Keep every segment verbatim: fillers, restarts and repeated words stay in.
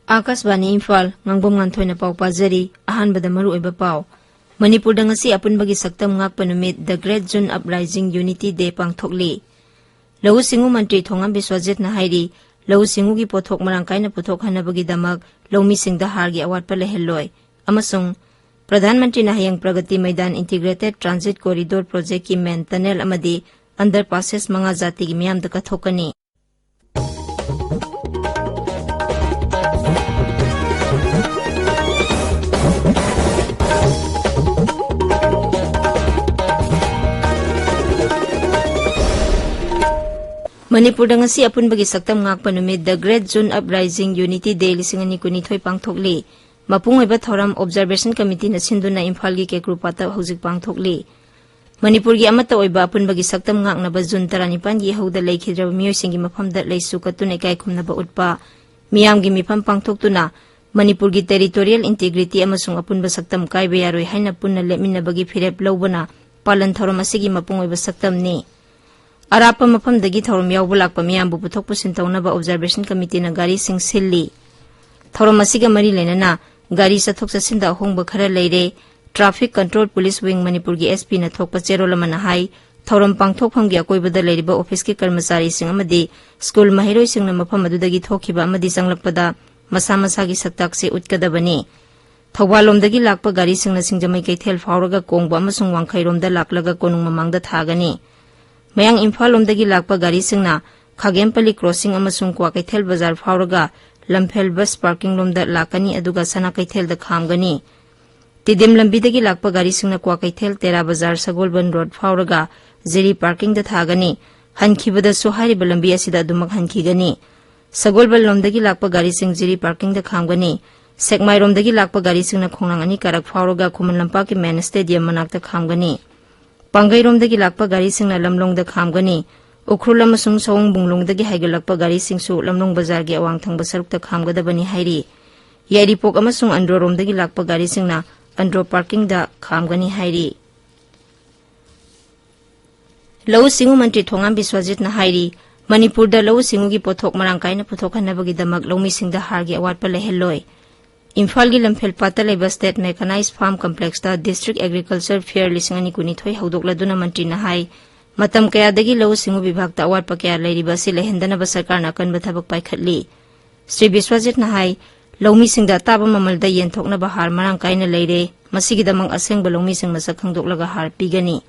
ꯑꯥꯀꯥꯁꯕꯥꯅꯤ ꯏꯝꯐꯥꯜ, ꯉꯥꯡꯕꯝ ꯉꯥꯟꯊꯣꯏꯅ ꯄꯥꯎ ꯄꯥꯖꯔꯤ꯫ ꯑꯍꯥꯟꯕꯗ ꯃꯔꯨꯑꯣꯏꯕ ꯄꯥꯎ꯫ ꯃꯅꯤꯄꯨꯔꯗ ꯉꯁꯤ ꯑꯄꯨꯟꯕꯒꯤ ꯁꯛꯇꯝ ꯉꯥꯛꯄ ꯅꯨꯃꯤꯠ, The Great June Uprising Unity Day ꯄꯥꯡꯊꯣꯛꯂꯤ꯫ ꯂꯧꯎ ꯁꯤꯡꯎ ꯃꯟꯇ꯭ꯔꯤ ꯊꯣꯉꯥꯝ ꯕꯤꯁ꯭ꯋꯖꯤꯠꯅ ꯍꯥꯏꯔꯤ, ꯂꯧꯎ ꯁꯤꯡꯎꯒꯤ ꯄꯣꯠꯊꯣꯛ ꯃꯔꯥꯡ ꯀꯥꯏꯅ ꯄꯨꯊꯣꯛꯍꯟꯅꯕꯒꯤꯗꯃꯛ ꯂꯧꯃꯤꯁꯤꯡꯗ ꯍꯥꯔꯒꯤ ꯑꯋꯥꯠꯄ ꯂꯩꯍꯜꯂꯣꯏ꯫ ꯑꯃꯁꯨꯡ ꯄ꯭ꯔꯙꯥꯟ ꯃꯟꯇ꯭ꯔꯤꯅ ꯍꯌꯦꯡ ꯄ꯭ꯔꯒꯇꯤ ꯃꯩꯗꯥꯟ Integrated Transit Corridor Project ꯀꯤ main tunnel ꯑꯃꯗꯤ under passes ꯃꯉꯥ ꯖꯥꯇꯤꯒꯤ ꯃꯤꯌꯥꯝꯗ ꯀꯠꯊꯣꯛꯀꯅꯤ꯫ ꯃꯅꯤꯄꯨꯔꯗ ꯉꯁꯤ ꯑꯄꯨꯟꯕꯒꯤ ꯁꯛꯇꯝ ꯉꯥꯛꯄ ꯅꯨꯃꯤꯠ, The Great June Uprising Unity Day ꯂꯤꯁꯤꯡ ꯑꯅꯤ ꯀꯨꯟꯅꯤꯊꯣꯏ ꯄꯥꯡꯊꯣꯛꯂꯤ꯫ ꯃꯄꯨꯡ ꯑꯣꯏꯕ ꯊꯧꯔꯝ Observation Committeeꯅ ꯁꯤꯟꯗꯨꯅ ꯏꯝꯐꯥꯜꯒꯤ ꯀꯦꯀ꯭ꯔꯨꯄꯥꯠꯇ ꯍꯧꯖꯤꯛ ꯄꯥꯡꯊꯣꯛꯂꯤ꯫ ꯃꯅꯤꯄꯨꯔꯒꯤ ꯑꯃꯠꯇ ꯑꯣꯏꯕ ꯑꯄꯨꯟꯕꯒꯤ ꯁꯛꯇꯝ ꯉꯥꯛꯅꯕ ꯖꯨꯟ ꯇꯔꯥꯅꯤꯄꯥꯟꯒꯤ ꯏꯍꯧꯗ ꯂꯩꯈꯤꯗ꯭ꯔꯕ ꯃꯤꯑꯣꯏꯁꯤꯡꯒꯤ ꯃꯐꯝꯗ ꯂꯩꯁꯨ ꯀꯠꯇꯨꯅ ꯏꯀꯥꯏ ꯈꯨꯝꯅꯕ ꯎꯠꯄ, ꯃꯤꯌꯥꯝꯒꯤ ꯃꯤꯐꯝ ꯄꯥꯡꯊꯣꯛꯇꯨꯅ ꯃꯅꯤꯄꯨꯔꯒꯤ territorial integrity ꯑꯃꯁꯨꯡ ꯑꯄꯨꯟꯕ ꯁꯛꯇꯝ ꯀꯥꯏꯕ ꯌꯥꯔꯣꯏ ꯍꯥꯏꯅ ꯄꯨꯟꯅ ꯂꯦꯞꯃꯤꯟꯅꯕꯒꯤ ꯐꯤꯔꯦꯞ ꯂꯧꯕꯅ ꯄꯥꯂꯟ ꯊꯧꯔꯝ ꯑꯁꯤꯒꯤ ꯃꯄꯨꯡ ꯑꯣꯏꯕ ꯁꯛꯇꯝꯅꯤ꯫ ꯑꯔꯥꯞꯄ ꯃꯐꯝꯗꯒꯤ ꯊꯧꯔꯝ ꯌꯥꯎꯕ ꯂꯥꯛꯄ ꯃꯤꯌꯥꯝꯕꯨ ꯄꯨꯊꯣꯛ ꯄꯨꯁꯤꯟ ꯇꯧꯅꯕ Observation Committeeꯅ ꯒꯥꯔꯤꯁꯤꯡ ꯁꯤꯜꯂꯤ꯫ ꯊꯧꯔꯝ ꯑꯁꯤꯒ ꯃꯔꯤ ꯂꯩꯅꯅ ꯒꯥꯔꯤ ꯆꯠꯊꯣꯛ ꯆꯠꯁꯤꯟꯗ ꯑꯍꯣꯡꯕ ꯈꯔ ꯂꯩꯔꯦ꯫ Traffic Control Police Wing ꯃꯅꯤꯄꯨꯔꯒꯤ SP ꯅ ꯊꯣꯛꯄ ꯆꯦꯔꯣꯜ ꯑꯃꯅ ꯍꯥꯏ, ꯊꯧꯔꯝ ꯄꯥꯡꯊꯣꯛꯐꯝꯒꯤ ꯑꯀꯣꯏꯕꯗ ꯂꯩꯔꯤꯕ office ꯀꯤ ꯀꯔꯃꯆꯥꯔꯤꯁꯤꯡ ꯑꯃꯗꯤ school ꯃꯍꯩꯔꯣꯏꯁꯤꯡꯅ ꯃꯐꯝ ꯑꯗꯨꯗꯒꯤ ꯊꯣꯛꯈꯤꯕ ꯑꯃꯗꯤ ꯆꯪꯂꯛꯄꯗ ꯃꯁꯥ ꯃꯁꯥꯒꯤ ꯁꯛꯇꯥꯛꯁꯦ ꯎꯠꯀꯗꯕꯅꯤ꯫ ꯊꯧꯕꯥꯜꯂꯣꯝꯗꯒꯤ ꯂꯥꯛꯄ ꯒꯥꯔꯤꯁꯤꯡꯅ ꯁꯤꯡꯖꯃꯩ ꯀꯩꯊꯦꯜ ꯐꯥꯎꯔꯒ ꯀꯣꯡꯕ ꯑꯃꯁꯨꯡ ꯋꯥꯡꯈꯩꯔꯣꯝꯗ ꯂꯥꯛꯂꯒ ꯀꯣꯅꯨꯡ ꯃꯃꯥꯡꯗ ꯊꯥꯒꯅꯤ꯫ ꯃꯌꯥꯡ ꯏꯝꯐꯥꯜ ꯂꯣꯝꯗꯒꯤ ꯂꯥꯛꯄ ꯒꯥꯔꯤꯁꯤꯡꯅ ꯈꯥꯒꯦꯝꯄꯜꯂꯤ crossing ꯑꯃꯁꯨꯡ ꯀ꯭ꯋꯥꯀꯩꯊꯦꯜ ꯕꯖꯥꯔ ꯐꯥꯎꯔꯒ ꯂꯝꯐꯦꯜ bus parking ꯂꯣꯝꯗ ꯂꯥꯛꯀꯅꯤ, ꯑꯗꯨꯒ ꯁꯅꯥ ꯀꯩꯊꯦꯜꯗ ꯈꯥꯝꯒꯅꯤ꯫ ꯇꯤꯗꯤꯝ ꯂꯝꯕꯤꯗꯒꯤ ꯂꯥꯛꯄ ꯒꯥꯔꯤꯁꯤꯡꯅ ꯀ꯭ꯋꯥꯀꯩꯊꯦꯜ ꯇꯦꯔꯥ ꯕꯖꯥꯔ ꯁꯒꯣꯜꯕꯟ road ꯐꯥꯎꯔꯒ ꯖꯤꯔꯤ parking ꯗ ꯊꯥꯒꯅꯤ꯫ ꯍꯟꯈꯤꯕꯗꯁꯨ ꯍꯥꯏꯔꯤꯕ ꯂꯝꯕꯤ ꯑꯁꯤꯗ ꯑꯗꯨꯃꯛ ꯍꯟꯈꯤꯒꯅꯤ꯫ ꯁꯒꯣꯜꯕꯟ ꯂꯣꯝꯗꯒꯤ ꯂꯥꯛꯄ ꯒꯥꯔꯤꯁꯤꯡ ꯖꯤꯔꯤ parking ꯗ ꯈꯥꯝꯒꯅꯤ꯫ ꯁꯦꯛꯃꯥꯏꯔꯣꯝꯗꯒꯤ ꯂꯥꯛꯄ ꯒꯥꯔꯤꯁꯤꯡꯅ ꯈꯣꯡꯅꯥꯡ ꯑꯅꯤ ꯀꯥꯔꯛ ꯐꯥꯎꯔꯒ ꯈꯨꯃꯟ ꯂꯝꯄꯥꯛꯀꯤ main stadium ꯃꯅꯥꯛꯇ ꯈꯥꯝꯒꯅꯤ꯫ ꯄꯥꯡꯒꯩꯔꯣꯝꯗꯒꯤ ꯂꯥꯛꯄ ꯒꯥꯔꯤꯁꯤꯡꯅ ꯂꯝꯂꯣꯡꯗ ꯈꯥꯝꯒꯅꯤ꯫ ꯎꯈ꯭ꯔꯨꯜ ꯑꯃꯁꯨꯡ ꯁꯑꯣꯡꯕꯨꯡꯂꯣꯡꯗꯒꯤ ꯍꯥꯏꯒꯠꯂꯛꯄ ꯒꯥꯔꯤꯁꯤꯡꯁꯨ ꯂꯝꯂꯣꯡ ꯕꯖꯥꯔꯒꯤ ꯑꯋꯥꯡ ꯊꯪꯕ ꯁꯔꯨꯛꯇ ꯈꯥꯝꯒꯗꯕꯅꯤ ꯍꯥꯏꯔꯤ꯫ ꯌꯥꯏꯔꯤꯄꯣꯛ ꯑꯃꯁꯨꯡ ꯑꯟꯗ꯭ꯔꯣꯔꯣꯝꯗꯒꯤ ꯂꯥꯛꯄ ꯒꯥꯔꯤꯁꯤꯡꯅ ꯑꯟꯗ꯭ꯔꯣ ꯄꯥꯔꯀꯤꯡꯗ ꯈꯥꯝꯒꯅꯤ ꯍꯥꯏꯔꯤ꯫ ꯂꯧꯎ ꯁꯤꯡꯎ ꯃꯟꯇ꯭ꯔꯤ ꯊꯣꯉꯥꯝ ꯕꯤꯁ꯭ꯋꯥꯖꯤꯠꯅ ꯍꯥꯏꯔꯤ, ꯃꯅꯤꯄꯨꯔꯗ ꯂꯧꯎ ꯁꯤꯡꯎꯒꯤ ꯄꯣꯠꯊꯣꯛ ꯃꯔꯥꯡ ꯀꯥꯏꯅ ꯄꯨꯊꯣꯛꯍꯟꯅꯕꯒꯤꯗꯃꯛ ꯂꯧꯃꯤꯁꯤꯡꯗ ꯍꯥꯔꯒꯤ ꯑꯋꯥꯠꯄ ꯂꯩꯍꯜꯂꯣꯏ꯫ ꯏꯝꯐꯥꯜꯒꯤ ꯂꯝꯐꯦꯜ ꯄꯥꯠꯇ ꯂꯩꯕ State Mechanized Farm Complexꯇ District Agriculture Fair ꯂꯤꯁꯤꯡ ꯑꯅꯤ ꯀꯨꯟꯅꯤꯊꯣꯏ ꯍꯧꯗꯣꯛꯂꯗꯨꯅ ꯃꯟꯇ꯭ꯔꯤꯅ ꯍꯥꯏ, ꯃꯇꯝ ꯀꯌꯥꯗꯒꯤ ꯂꯧꯎ ꯁꯤꯡꯎ ꯕꯤꯚꯥꯒꯇ ꯑꯋꯥꯠꯄ ꯀꯌꯥ ꯂꯩꯔꯤꯕ ꯑꯁꯤ ꯂꯩꯍꯟꯗꯅꯕ ꯁꯔꯀꯥꯔꯅ ꯑꯀꯟꯕ ꯊꯕꯛ ꯄꯥꯏꯈꯠꯂꯤ꯫ ꯁ꯭ꯔꯤ ꯕꯤꯁ꯭ꯋꯖꯤꯠꯅ ꯍꯥꯏ, ꯂꯧꯃꯤꯁꯤꯡꯗ ꯑꯇꯥꯕ ꯃꯃꯜꯗ ꯌꯦꯟꯊꯣꯛꯅꯕ ꯍꯥꯔ ꯃꯔꯥꯡ ꯀꯥꯏꯅ ꯂꯩꯔꯦ, ꯃꯁꯤꯒꯤꯗꯃꯛ ꯑꯁꯦꯡꯕ ꯂꯧꯃꯤꯁꯤꯡ ꯃꯁꯛ ꯈꯪꯗꯣꯛꯂꯒ ꯍꯥꯔ ꯄꯤꯒꯅꯤ꯫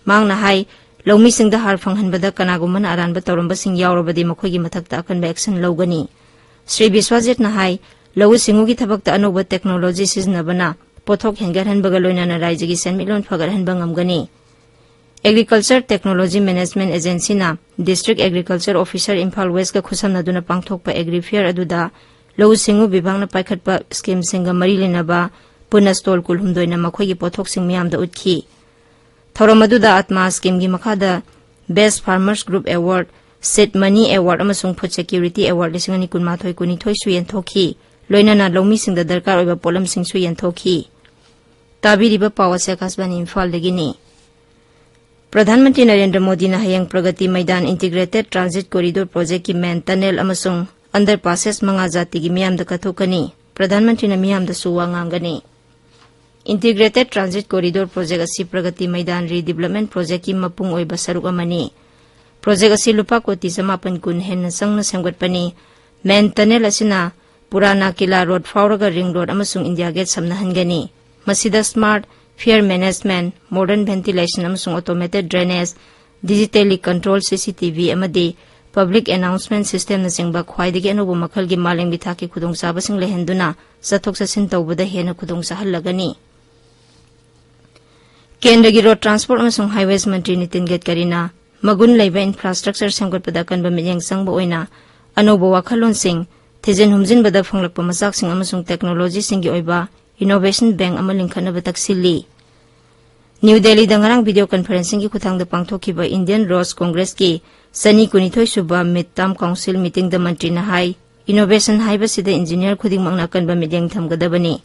ꯃꯍꯥꯛꯅ ꯍꯥꯏ, ꯂꯧꯃꯤꯁꯤꯡꯗ ꯍꯥꯔ ꯐꯪꯍꯟꯕꯗ ꯀꯅꯥꯒꯨꯝꯕꯅ ꯑꯔꯥꯟꯕ ꯇꯧꯔꯝꯕꯁꯤꯡ ꯌꯥꯎꯔꯕꯗꯤ ꯃꯈꯣꯏꯒꯤ ꯃꯊꯛꯇ ꯑꯀꯟꯕ action ꯂꯧꯒꯅꯤ꯫ ꯁ꯭ꯔꯤ ꯕꯤꯁ꯭ꯋꯖꯤꯠꯅ ꯍꯥꯏ, ꯂꯧꯎ ꯁꯤꯡꯎꯒꯤ ꯊꯕꯛꯇ ꯑꯅꯧꯕ technology ꯁꯤꯖꯤꯟꯅꯕꯅ ꯄꯣꯠꯊꯣꯛ ꯍꯦꯟꯒꯠꯍꯟꯕꯒ ꯂꯣꯏꯅꯅ ꯔꯥꯏꯖ꯭ꯌꯒꯤ ꯁꯦꯟꯃꯤꯠꯂꯣꯟ ꯐꯒꯠꯍꯟꯕ ꯉꯝꯒꯅꯤ꯫ Agriculture Technology Management Agencyꯅ District Agriculture Officer Imphal Westꯀ ꯈꯨꯠꯁꯝꯅꯗꯨꯅ ꯄꯥꯡꯊꯣꯛꯄ Agri Fair ꯑꯗꯨꯗ ꯂꯧꯎ ꯁꯤꯡꯎ ꯕꯤꯚꯥꯒꯅ ꯄꯥꯏꯈꯠꯄ schemeꯁꯤꯡꯒ ꯃꯔꯤ ꯂꯩꯅꯕ ꯄꯨꯟꯅ stall ꯀꯨꯟꯍꯨꯝꯗꯣꯏꯅ ꯃꯈꯣꯏꯒꯤ ꯄꯣꯠꯊꯣꯛꯁꯤꯡ ꯃꯤꯌꯥꯝꯗ ꯎꯠꯈꯤ꯫ ꯊꯧꯔꯝ ꯑꯗꯨꯗ ATMA schemeꯒꯤ ꯃꯈꯥꯗ Best Farmers Group Award, Seed Money Award ꯑꯃꯁꯨꯡ Food Security Award ꯂꯤꯁꯤꯡ ꯑꯅꯤ ꯀꯨꯟꯃꯥꯊꯣꯏ ꯀꯨꯟꯅꯤꯊꯣꯏꯁꯨ ꯌꯦꯟꯊꯣꯛꯈꯤ꯫ ꯂꯣꯏꯅꯅ ꯂꯧꯃꯤꯁꯤꯡꯗ ꯗꯔꯀꯥꯔ ꯑꯣꯏꯕ ꯄꯣꯠꯂꯝꯁꯤꯡꯁꯨ ꯌꯦꯟꯊꯣꯛꯈꯤ꯫ ꯇꯥꯕꯤꯔꯤꯕ ꯄꯥꯎ ꯑꯁꯤ ꯑꯀꯥꯁꯕꯥꯅꯤ ꯏꯝꯐꯥꯜꯗꯒꯤꯅꯤ꯫ ꯄ꯭ꯔꯙꯥꯟ ꯃꯟꯇ꯭ꯔꯤ ꯅꯔꯦꯟꯗ꯭ꯔ ꯃꯣꯗꯤꯅ ꯍꯌꯦꯡ ꯄ꯭ꯔꯒꯇꯤ ꯃꯩꯗꯥꯟ Integrated Transit Corridor Projectꯀꯤ main tunnel ꯑꯃꯁꯨꯡ underpasses ꯃꯉꯥ ꯖꯥꯇꯤꯒꯤ ꯃꯤꯌꯥꯝꯗ ꯀꯠꯊꯣꯛꯀꯅꯤ꯫ ꯄ꯭ꯔꯙꯥꯟ ꯃꯟꯇ꯭ꯔꯤꯅ ꯃꯤꯌꯥꯝꯗꯁꯨ ꯋꯥ ꯉꯥꯡꯒꯅꯤ꯫ Integrated Transit Corridor Project ꯑꯁꯤ ꯄ꯭ꯔꯒꯇꯤ ꯃꯩꯗꯥꯟ Redevelopment Projectꯀꯤ ꯃꯄꯨꯡ ꯑꯣꯏꯕ ꯁꯔꯨꯛ ꯑꯃꯅꯤ꯫ Project ꯑꯁꯤ ꯂꯨꯄꯥ ꯀꯣꯇꯤ ꯆꯃꯥꯄꯟ ꯀꯨꯟ ꯍꯦꯟꯅ ꯆꯪꯅ ꯁꯦꯝꯒꯠꯄꯅꯤ꯫ Main tunnel ꯑꯁꯤꯅ ꯄꯨꯔꯥꯅꯥ ꯀꯤꯂꯥ ꯔꯣꯗ ꯐꯥꯎꯔꯒ ꯔꯤꯡ ꯔꯣꯗ ꯑꯃꯁꯨꯡ ꯏꯟꯗꯤꯌꯥ ꯒꯦꯠ ꯁꯝꯅꯍꯟꯒꯅꯤ꯫ ꯃꯁꯤꯗ smart, fair management, modern ventilation ꯑꯃꯁꯨꯡ automated drainage, digitally control C C T V ꯑꯃꯗꯤ public announcement systemꯅꯆꯤꯡꯕ ꯈ꯭ꯋꯥꯏꯗꯒꯤ ꯑꯅꯧꯕ ꯃꯈꯜꯒꯤ ꯃꯥꯂꯦꯝꯒꯤ ꯊꯥꯛꯀꯤ ꯈꯨꯗꯣꯡꯆꯥꯕꯁꯤꯡ ꯂꯩꯍꯟꯗꯨꯅ ꯆꯠꯊꯣꯛ ꯆꯠꯁꯤꯟ ꯇꯧꯕꯗ ꯍꯦꯟꯅ ꯈꯨꯗꯣꯡ ꯆꯥꯍꯜꯂꯒꯅꯤ꯫ ꯀꯦꯟꯗ꯭ꯔꯒꯤ Road Transport ꯑꯃꯁꯨꯡ Highways ꯃꯟꯇ꯭ꯔꯤ ꯅꯤꯇꯤꯟ ꯒꯗꯀꯔꯤꯅ ꯃꯒꯨꯟ ꯂꯩꯕ infrastructure ꯁꯦꯝꯒꯠꯄꯗ ꯑꯀꯟꯕ ꯃꯤꯠꯌꯦꯡ ꯆꯪꯕ ꯑꯣꯏꯅ ꯑꯅꯧꯕ ꯋꯥꯈꯜꯂꯣꯟꯁꯤꯡ, ꯊꯤꯖꯤꯟ ꯍꯨꯝꯖꯤꯟꯕꯗ ꯐꯪꯂꯛꯄ ꯃꯆꯥꯛꯁꯤꯡ ꯑꯃꯁꯨꯡ technologyꯁꯤꯡꯒꯤ ꯑꯣꯏꯕ innovation bank ꯑꯃ ꯂꯤꯡꯈꯠꯅꯕ ꯇꯛꯁꯤꯜꯂꯤ꯫ ꯅ꯭ꯌꯨ ꯗꯦꯜꯂꯤꯗ ꯉꯔꯥꯡ video conferencingꯒꯤ ꯈꯨꯠꯊꯥꯡꯗ ꯄꯥꯡꯊꯣꯛꯈꯤꯕ Indian Roads Congressꯀꯤ ꯆꯅꯤ ꯀꯨꯟꯅꯤꯊꯣꯏ ꯁꯨꯕ Mid Term Council meetingꯗ ꯃꯟꯇ꯭ꯔꯤꯅ ꯍꯥꯏ, Innovation ꯍꯥꯏꯕꯁꯤꯗ engineer ꯈꯨꯗꯤꯡꯃꯛꯅ ꯑꯀꯟꯕ ꯃꯤꯠꯌꯦꯡ ꯊꯝꯒꯗꯕꯅꯤ꯫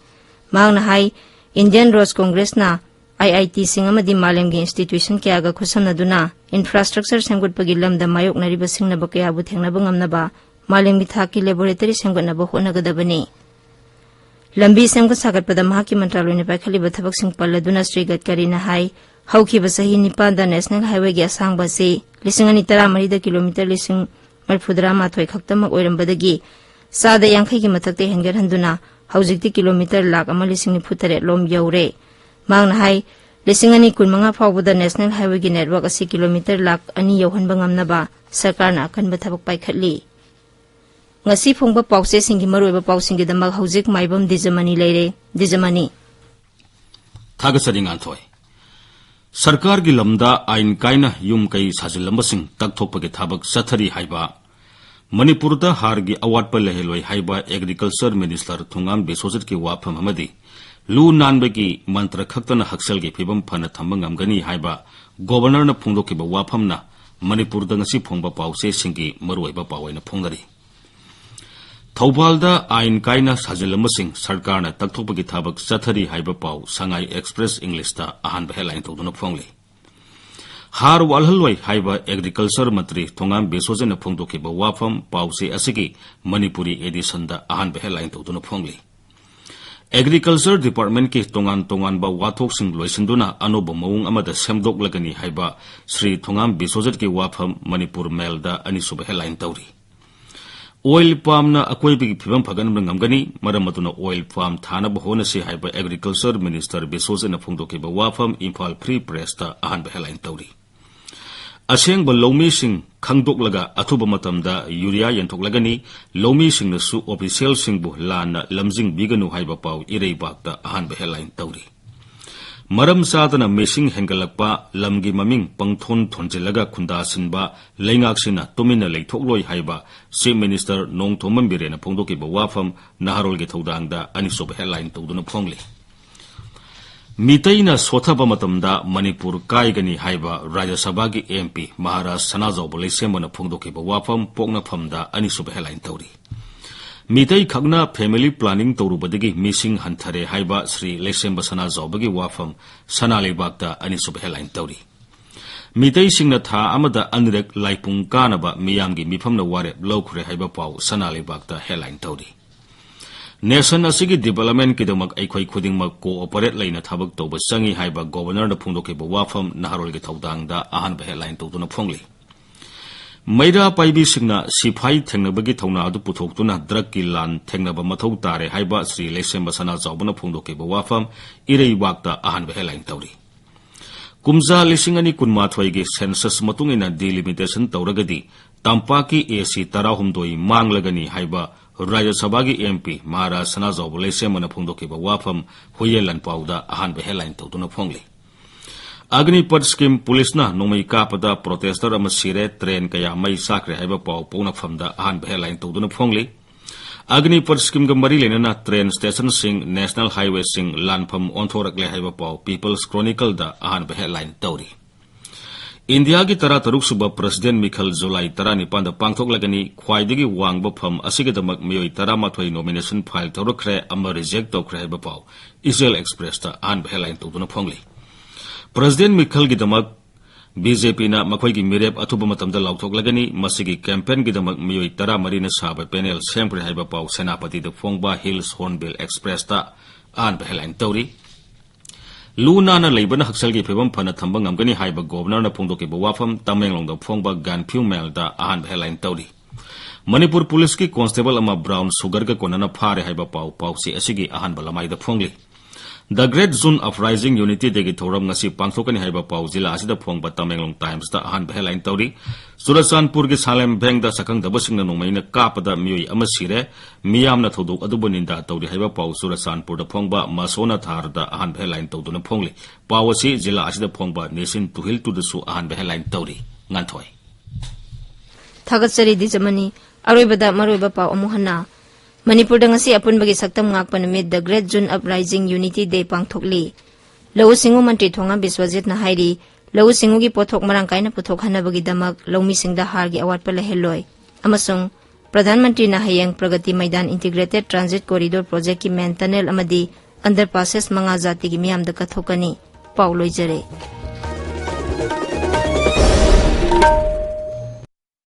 ꯃꯍꯥꯛꯅ ꯍꯥꯏ, Indian Roads Congressꯅ IITꯁꯤꯡ ꯑꯃꯗꯤ ꯃꯥꯂꯦꯝꯒꯤ institution ꯀꯌꯥꯒ ꯈꯨꯠꯁꯝꯅꯗꯨꯅ infrastructure ꯁꯦꯝꯒꯠꯄꯒꯤ ꯂꯝꯗ ꯃꯥꯌꯣꯛꯅꯔꯤꯕ ꯁꯤꯡꯅꯕ ꯀꯌꯥꯕꯨ ꯊꯦꯡꯅꯕ ꯉꯝꯅꯕ ꯃꯥꯂꯦꯝꯒꯤ ꯊꯥꯛꯀꯤ laboratory ꯁꯦꯝꯒꯠꯅꯕ ꯍꯣꯠꯅꯒꯗꯕꯅꯤ꯫ ꯂꯝꯕꯤ ꯁꯦꯝꯒꯠ ꯁꯥꯒꯠꯄꯗ ꯃꯍꯥꯛꯀꯤ ꯃꯟꯇ꯭ꯔꯥꯂꯣꯏꯅ ꯄꯥꯏꯈꯠꯂꯤꯕ ꯊꯕꯛꯁꯤꯡ ꯄꯜꯂꯗꯨꯅ ꯁ꯭ꯔꯤ ꯒꯗꯀꯔꯤꯅ ꯍꯥꯏ, ꯍꯧꯈꯤꯕ ꯆꯍꯤ ꯅꯤꯄꯥꯟꯗ National Highwayꯒꯤ ꯑꯁꯥꯡꯕ ꯑꯁꯤ ꯂꯤꯁꯤꯡ ꯑꯅꯤ ꯇꯔꯥꯃꯔꯤꯗ kilometre ꯂꯤꯁꯤꯡ ꯃꯔꯤꯐꯨꯇꯔꯥ ꯃꯥꯊꯣꯏ ꯈꯛꯇꯃꯛ ꯑꯣꯏꯔꯝꯕꯗꯒꯤ ꯆꯥꯗ ꯌꯥꯡꯈꯩꯒꯤ ꯃꯊꯛꯇ ꯍꯦꯟꯒꯠꯍꯟꯗꯨꯅ ꯍꯧꯖꯤꯛꯇꯤ kilometre ꯂꯥꯈ ꯑꯃ ꯂꯤꯁꯤꯡ ꯅꯤꯐꯨ ꯇꯔꯦꯠ ꯂꯣꯝ ꯌꯧꯔꯦ꯫ ꯃꯍꯥꯛꯅ ꯍꯥꯏ, ꯂꯤꯁꯤꯡ ꯑꯅꯤ ꯀꯨꯟꯃꯉꯥ ꯐꯥꯎꯕꯗ National Highwayꯒꯤ network ꯑꯁꯤ kilometre ꯂꯥꯈ ꯑꯅꯤ ꯌꯧꯍꯟꯕ ꯉꯝꯅꯕ ꯁꯔꯀꯥꯔꯅ ꯑꯀꯟꯕ ꯊꯕꯛ ꯄꯥꯏꯈꯠꯂꯤ꯫ ꯉꯁꯤ ꯐꯣꯡꯕ ꯄꯥꯎꯆꯦꯁꯤꯡꯒꯤ ꯃꯔꯨꯑꯣꯏꯕ ꯄꯥꯎꯁꯤꯡꯒꯤꯗꯃꯛ ꯍꯧꯖꯤꯛ ꯃꯥꯏꯕꯝ ꯗꯤꯖꯃꯅꯤ ꯂꯩꯔꯦ꯫ ꯗꯤꯖꯃꯅꯤ꯫ ꯊꯥꯒꯠꯆꯔꯤ ꯉꯥꯟꯊꯣꯏ꯫ ꯁꯔꯀꯥꯔꯒꯤ ꯂꯝꯗ ꯑꯥꯏꯟ ꯀꯥꯏꯅ ꯌꯨꯝ ꯀꯩ ꯁꯥꯖꯤꯜꯂꯝꯕꯁꯤꯡ ꯇꯛꯊꯣꯛꯄꯒꯤ ꯊꯕꯛ ꯆꯠꯊꯔꯤ ꯍꯥꯏꯕ, ꯃꯅꯤꯄꯨꯔꯗ ꯍꯥꯔꯒꯤ ꯑꯋꯥꯠꯄ ꯂꯩꯍꯜꯂꯣꯏ ꯍꯥꯏꯕ Agriculture Minister ꯊꯣꯉꯥꯝ ꯕꯤꯁ꯭ꯋꯖꯤꯠꯀꯤ ꯋꯥꯐꯝ ꯑꯃꯗꯤ ꯂꯨ ꯅꯥꯟꯕꯒꯤ ꯃꯟꯇ꯭ꯔ ꯈꯛꯇꯅ ꯍꯛꯁꯦꯜꯒꯤ ꯐꯤꯕꯝ ꯐꯅ ꯊꯝꯕ ꯉꯝꯒꯅꯤ ꯍꯥꯏꯕ Governorꯅ ꯐꯣꯡꯗꯣꯛꯈꯤꯕ ꯋꯥꯐꯝꯅ ꯃꯅꯤꯄꯨꯔꯗ ꯉꯁꯤ ꯐꯣꯡꯕ ꯄꯥꯎꯆꯦꯁꯤꯡꯒꯤ ꯃꯔꯨꯑꯣꯏꯕ ꯄꯥꯎ ꯑꯣꯏꯅ ꯐꯣꯡꯅꯔꯤ꯫ ꯊꯧꯕꯥꯜꯗ ꯑꯥꯏꯟ ꯀꯥꯏꯅ ꯁꯥꯖꯤꯜꯂꯝꯕꯁꯤꯡ ꯁꯔꯀꯥꯔꯅ ꯇꯛꯊꯣꯛꯄꯒꯤ ꯊꯕꯛ ꯆꯠꯊꯔꯤ ꯍꯥꯏꯕ ꯄꯥꯎ Sangai Express Englishꯇ ꯑꯍꯥꯟꯕ headline ꯇꯧꯗꯨꯅ ꯐꯣꯡꯂꯤ꯫ ꯍꯥꯔ ꯋꯥꯠꯍꯜꯂꯣꯏ ꯍꯥꯏꯕ Agriculture ꯃꯟꯇ꯭ꯔꯤ ꯊꯣꯉꯥꯝ ꯕꯤꯁ꯭ꯋꯖꯤꯠꯅ ꯐꯣꯡꯗꯣꯛꯈꯤꯕ ꯋꯥꯐꯝ ꯄꯥꯎꯆꯦ ꯑꯁꯤꯒꯤ ꯃꯅꯤꯄꯨꯔꯤ editionꯗ ꯑꯍꯥꯟꯕ headline ꯇꯧꯗꯨꯅ ꯐꯣꯡꯂꯤ꯫ Agriculture Departmentꯀꯤ ꯇꯣꯉꯥꯟ ꯇꯣꯉꯥꯟꯕ ꯋꯥꯊꯣꯛꯁꯤꯡ ꯂꯣꯏꯁꯤꯟꯗꯨꯅ ꯑꯅꯧꯕ ꯃꯑꯣꯡ ꯑꯃꯗ ꯁꯦꯝꯗꯣꯛꯂꯒꯅꯤ ꯍꯥꯏꯕ ꯁ꯭ꯔꯤ ꯊꯣꯉꯥꯝ ꯕꯤꯁ꯭ꯋꯖꯤꯠꯀꯤ ꯋꯥꯐꯝ ꯃꯅꯤꯄꯨꯔ ꯃꯦꯜꯗ ꯑꯅꯤꯁꯨꯕ headline ꯇꯧꯔꯤ꯫ Oil palmꯅ ꯑꯀꯣꯏꯕꯒꯤ ꯐꯤꯕꯝ ꯐꯒꯠꯍꯟꯕ ꯉꯝꯒꯅꯤ, ꯃꯔꯝ ꯑꯗꯨꯅ oil palm ꯊꯥꯅꯕ ꯍꯣꯠꯅꯁꯤ ꯍꯥꯏꯕ Agriculture Minister ꯕꯤꯁ꯭ꯋꯖꯤꯠꯅ ꯐꯣꯡꯗꯣꯛꯈꯤꯕ ꯋꯥꯐꯝ ꯏꯝꯐꯥꯜ Free Pressꯇ ꯑꯍꯥꯟꯕ headline ꯇꯧꯔꯤ꯫ ꯑꯁꯦꯡꯕ ꯂꯧꯃꯤꯁꯤꯡ ꯈꯪꯗꯣꯛꯂꯒ ꯑꯊꯨꯕ ꯃꯇꯝꯗ ꯌꯨꯔꯤꯌꯥ ꯌꯦꯟꯊꯣꯛꯂꯒꯅꯤ, ꯂꯧꯃꯤꯁꯤꯡꯅꯁꯨ officialꯁꯤꯡꯕꯨ ꯂꯥꯟꯅ ꯂꯝꯖꯤꯡꯕꯤꯒꯅꯨ ꯍꯥꯏꯕ ꯄꯥꯎ ꯏꯔꯩꯕꯥꯛꯇ ꯑꯍꯥꯟꯕ headline ꯇꯧꯔꯤ꯫ ꯃꯔꯝ ꯆꯥꯗꯅ ꯃꯤꯁꯤꯡ ꯍꯦꯟꯒꯠꯂꯛꯄ, ꯂꯝꯒꯤ ꯃꯃꯤꯡ ꯄꯪꯊꯣꯟ ꯊꯣꯟꯖꯤꯜꯂꯒ ꯈꯨꯟꯗꯥꯁꯤꯟꯕ ꯂꯩꯉꯥꯛꯁꯤꯅ ꯇꯨꯃꯤꯟꯅ ꯂꯩꯊꯣꯛꯂꯣꯏ ꯍꯥꯏꯕ Chief Minister ꯅꯣꯡꯊꯣꯝꯕꯝ ꯕꯤꯔꯦꯟꯅ ꯐꯣꯡꯗꯣꯛꯈꯤꯕ ꯋꯥꯐꯝ ꯅꯍꯥꯔꯣꯜꯒꯤ ꯊꯧꯗꯥꯡꯗ ꯑꯅꯤꯁꯨꯕ headline ꯇꯧꯗꯨꯅ ꯐꯣꯡꯂꯤ꯫ ꯃꯤꯇꯩꯅ ꯁꯣꯊꯕ ꯃꯇꯝꯗ ꯃꯅꯤꯄꯨꯔ ꯀꯥꯏꯒꯅꯤ ꯍꯥꯏꯕ ꯔꯥꯖ꯭ꯌ ꯁꯚꯥꯒꯤ MP ꯃꯍꯥꯔꯥꯖ ꯁꯅꯥꯖꯥꯎꯕ ꯂꯩꯁꯦꯝꯕꯅ ꯐꯣꯡꯗꯣꯛꯈꯤꯕ ꯋꯥꯐꯝ ꯄꯣꯛꯅꯐꯝꯗ ꯑꯅꯤꯁꯨꯕ headline ꯇꯧꯔꯤ꯫ ꯃꯤꯇꯩ ꯈꯛꯅ family planning ꯇꯧꯔꯨꯕꯗꯒꯤ ꯃꯤꯁꯤꯡ ꯍꯟꯊꯔꯦ ꯍꯥꯏꯕ ꯁ꯭ꯔꯤ ꯂꯩꯁꯦꯝꯕ ꯁꯅꯥꯖꯥꯎꯕꯒꯤ ꯋꯥꯐꯝ ꯁꯅꯥ ꯂꯩꯕꯥꯛꯇ ꯑꯅꯤꯁꯨꯕ headline ꯇꯧꯔꯤ꯫ ꯃꯤꯇꯩꯁꯤꯡꯅ ꯊꯥ ꯑꯃꯗ ꯑꯅꯤꯔꯛ ꯂꯥꯏꯄꯨꯡ ꯀꯥꯅꯕ ꯃꯤꯌꯥꯝꯒꯤ ꯃꯤꯐꯝꯅ ꯋꯥꯔꯦꯞ ꯂꯧꯈ꯭ꯔꯦ ꯍꯥꯏꯕ ꯄꯥꯎ ꯁꯅꯥ ꯂꯩꯕꯥꯛꯇ headline ꯇꯧꯔꯤ꯫ Nation ꯑꯁꯤꯒꯤ developmentꯀꯤꯗꯃꯛ ꯑꯩꯈꯣꯏ ꯈꯨꯗꯤꯡꯃꯛ cooperate ꯂꯩꯅ ꯊꯕꯛ ꯇꯧꯕ ꯆꯪꯏ ꯍꯥꯏꯕ Governorꯅ ꯐꯣꯡꯗꯣꯛꯈꯤꯕ ꯋꯥꯐꯝ ꯅꯍꯥꯔꯣꯜꯒꯤ ꯊꯧꯗꯥꯡꯗ ꯑꯍꯥꯟꯕ headline ꯇꯧꯗꯨꯅ ꯐꯣꯡꯂꯤ꯫ ꯃꯩꯔꯥ ꯄꯥꯏꯕꯤꯁꯤꯡꯅ ꯁꯤꯐꯥꯏ ꯊꯦꯡꯅꯕꯒꯤ ꯊꯧꯅꯥ ꯑꯗꯨ ꯄꯨꯊꯣꯛꯇꯨꯅ drugꯀꯤ ꯂꯥꯟ ꯊꯦꯡꯅꯕ ꯃꯊꯧ ꯇꯥꯔꯦ ꯍꯥꯏꯕ ꯁ꯭ꯔꯤ ꯂꯩꯁꯦꯝꯕ ꯁꯅꯥꯖꯥꯎꯕꯅ ꯐꯣꯡꯗꯣꯛꯈꯤꯕ ꯋꯥꯐꯝ ꯏꯔꯩꯕꯥꯛꯇ ꯑꯍꯥꯟꯕ headline ꯇꯧꯔꯤ꯫ ꯀꯨꯝꯖꯥ ꯂꯤꯁꯤꯡ ꯑꯅꯤ ꯀꯨꯟꯃꯥꯊꯣꯏꯒꯤ census ꯃꯇꯨꯡ ꯏꯟꯅ delimitation ꯇꯧꯔꯒꯗꯤ ꯇꯝꯄꯥꯛꯀꯤ AC ꯇꯔꯥꯍꯨꯝꯗꯣꯏ ꯃꯥꯡꯂꯒꯅꯤ ꯍꯥꯏꯕ ꯔꯥꯖ꯭ꯌ ꯁꯚꯥꯒꯤ MP ꯃꯍꯥꯔꯥꯖ ꯁꯅꯥꯖꯥꯎꯕ ꯂꯩꯁꯦꯝꯕꯅ ꯐꯣꯡꯗꯣꯛꯈꯤꯕ ꯋꯥꯐꯝ ꯍꯨꯌꯦꯟ ꯂꯥꯟꯄꯥꯎꯗ ꯑꯍꯥꯟꯕ headline ꯇꯧꯗꯨꯅ ꯐꯣꯡꯂꯤ꯫ ꯑꯒꯅꯤꯄꯊ scheme ꯄꯨꯂꯤꯁꯅ ꯅꯣꯡꯃꯩ ꯀꯥꯞꯄꯗ protester ꯑꯃ ꯁꯤꯔꯦ, train ꯀꯌꯥ ꯃꯩ ꯆꯥꯛꯈ꯭ꯔꯦ ꯍꯥꯏꯕ ꯄꯥꯎ ꯄꯣꯛꯅꯐꯝꯗ ꯑꯍꯥꯟꯕ headline ꯇꯧꯗꯨꯅ ꯐꯣꯡꯂꯤ꯫ ꯑꯒꯅꯤꯄꯊ schemeꯒ ꯃꯔꯤ ꯂꯩꯅꯅ train stationꯁꯤꯡ, national highwayꯁꯤꯡ ꯂꯥꯟꯐꯝ ꯑꯣꯟꯊꯣꯔꯛꯂꯦ ꯍꯥꯏꯕ ꯄꯥꯎ People's Chronicleꯗ ꯑꯍꯥꯟꯕ headline ꯇꯧꯔꯤ꯫ ꯏꯟꯗꯤꯌꯥꯒꯤ ꯇꯔꯥꯇꯔꯨꯛ ꯁꯨꯕ president ꯃꯤꯈꯜ ꯖꯨꯂꯥꯏ ꯇꯔꯥꯅꯤꯄꯥꯟꯗ ꯄꯥꯡꯊꯣꯛꯂꯒꯅꯤ꯫ ꯈ꯭ꯋꯥꯏꯗꯒꯤ ꯋꯥꯡꯕ ꯐꯝ ꯑꯁꯤꯒꯤꯗꯃꯛ ꯃꯤꯑꯣꯏ ꯇꯔꯥꯃꯥꯊꯣꯏ nomination file ꯇꯧꯔꯛꯈ꯭ꯔꯦ, ꯑꯃ reject ꯇꯧꯈ꯭ꯔꯦ ꯍꯥꯏꯕ ꯄꯥꯎ Asian Expressꯇ ꯑꯍꯥꯟꯕ headline ꯇꯧꯗꯨꯅ ꯐꯣꯡꯂꯤ꯫ President ꯃꯤꯈꯜꯒꯤꯗꯃꯛ BJPꯅ ꯃꯈꯣꯏꯒꯤ ꯃꯤꯔꯦꯞ ꯑꯊꯨꯕ ꯃꯇꯝꯗ ꯂꯥꯎꯊꯣꯛꯂꯒꯅꯤ꯫ ꯃꯁꯤꯒꯤ campaignꯒꯤꯗꯃꯛ ꯃꯤꯑꯣꯏ ꯇꯔꯥꯃꯔꯤꯅ ꯁꯥꯕ panel ꯁꯦꯝꯈ꯭ꯔꯦ ꯍꯥꯏꯕ ꯄꯥꯎ ꯁꯦꯅꯥꯄꯇꯤꯗ ꯐꯣꯡꯕ Hills Hornbill Expressꯇ ꯑꯍꯥꯟꯕ headline ꯇꯧꯔꯤ꯫ ꯂꯨ ꯅꯥꯟꯅ ꯂꯩꯕꯅ ꯍꯛꯁꯦꯜꯒꯤ ꯐꯤꯕꯝ ꯐꯅ ꯊꯝꯕ ꯉꯝꯒꯅꯤ ꯍꯥꯏꯕ Governorꯅ ꯐꯣꯡꯗꯣꯛꯈꯤꯕ ꯋꯥꯐꯝ ꯇꯃꯦꯡꯂꯣꯡꯗ ꯐꯣꯡꯕ Gaanphiu Mailꯗ ꯑꯍꯥꯟꯕ headline ꯇꯧꯔꯤ꯫ ꯃꯅꯤꯄꯨꯔ ꯄꯨꯂꯤꯁꯀꯤ constable ꯑꯃ brown sugarꯒ ꯀꯣꯟꯅꯅ ꯐꯥꯔꯦ ꯍꯥꯏꯕ ꯄꯥꯎ ꯄꯥꯎꯆꯦ ꯑꯁꯤꯒꯤ ꯑꯍꯥꯟꯕ ꯂꯃꯥꯏꯗ ꯐꯣꯡꯂꯤ꯫ The Great June Uprising Unity Dayꯒꯤ ꯊꯧꯔꯝ ꯉꯁꯤ ꯄꯥꯡꯊꯣꯛꯀꯅꯤ ꯍꯥꯏꯕ ꯄꯥꯎ ꯖꯤꯂꯥ ꯑꯁꯤꯗ ꯐꯣꯡꯕ ꯇꯃꯦꯡꯂꯣꯡ Timesꯇ ꯑꯍꯥꯟꯕ headline ꯇꯧꯔꯤ꯫ ꯆꯨꯔꯆꯥꯟꯄꯨꯔꯒꯤ ꯁꯥꯂꯦꯝ ꯚꯦꯡꯗ ꯁꯛꯈꯪꯗꯕꯁꯤꯡꯅ ꯅꯣꯡꯃꯩꯅ ꯀꯥꯞꯄꯗ ꯃꯤꯑꯣꯏ ꯑꯃ ꯁꯤꯔꯦ, ꯃꯤꯌꯥꯝꯅ ꯊꯧꯗꯣꯛ ꯑꯗꯨꯕꯨ ꯅꯤꯟꯗꯥ ꯇꯧꯔꯤ ꯍꯥꯏꯕ ꯄꯥꯎ ꯆꯨꯔꯆꯥꯟꯄꯨꯔꯗ ꯐꯣꯡꯕ ꯃꯁꯣꯅ ꯊꯥꯔꯗ ꯑꯍꯥꯟꯕ headline ꯇꯧꯗꯨꯅ ꯐꯣꯡꯂꯤ꯫ ꯄꯥꯎ ꯑꯁꯤ ꯖꯤꯂꯥ ꯑꯁꯤꯗ ꯐꯣꯡꯕ Nation two Hill Twoꯗꯁꯨ ꯑꯍꯥꯟꯕ headline ꯇꯧꯔꯤ꯫ ꯉꯥꯟꯊꯣꯏ꯫ ꯊꯥꯒꯠꯆꯔꯤ ꯗꯤꯖꯃꯅꯤ꯫ ꯑꯔꯣꯏꯕꯗ ꯃꯔꯨꯑꯣꯏꯕ ꯄꯥꯎ ꯑꯃꯨꯛ ꯍꯟꯅ꯫ ꯃꯅꯤꯄꯨꯔꯗ ꯉꯁꯤ ꯑꯄꯨꯟꯕꯒꯤ ꯁꯛꯇꯝ ꯉꯥꯛꯄ ꯅꯨꯃꯤꯠ The Great June Uprising Unity Day ꯄꯥꯡꯊꯣꯛꯂꯤ꯫ ꯂꯧꯎ ꯁꯤꯡꯎ ꯃꯟꯇ꯭ꯔꯤ ꯊꯣꯉꯥꯝ ꯕꯤꯁ꯭ꯋꯖꯤꯠꯅ ꯍꯥꯏꯔꯤ, ꯂꯧꯎ ꯁꯤꯡꯎꯒꯤ ꯄꯣꯠꯊꯣꯛ ꯃꯔꯥꯡ ꯀꯥꯏꯅ ꯄꯨꯊꯣꯛꯍꯟꯅꯕꯒꯤꯗꯃꯛ ꯂꯧꯃꯤꯁꯤꯡꯗ ꯍꯥꯔꯒꯤ ꯑꯋꯥꯠꯄ ꯂꯩꯍꯜꯂꯣꯏ ꯑꯃꯁꯨꯡ ꯄ꯭ꯔꯙꯥꯟ ꯃꯟꯇ꯭ꯔꯤꯅ ꯍꯌꯦꯡ ꯄ꯭ꯔꯒꯇꯤ ꯃꯩꯗꯥꯟ Integrated Transit Corridor Projectꯀꯤ main tunnel ꯑꯃꯗꯤ underpasses ꯃꯉꯥ ꯖꯥꯇꯤꯒꯤ ꯃꯤꯌꯥꯝꯗ ꯀꯠꯊꯣꯛꯀꯅꯤ꯫ ꯄꯥꯎ ꯂꯣꯏꯖꯔꯦ꯫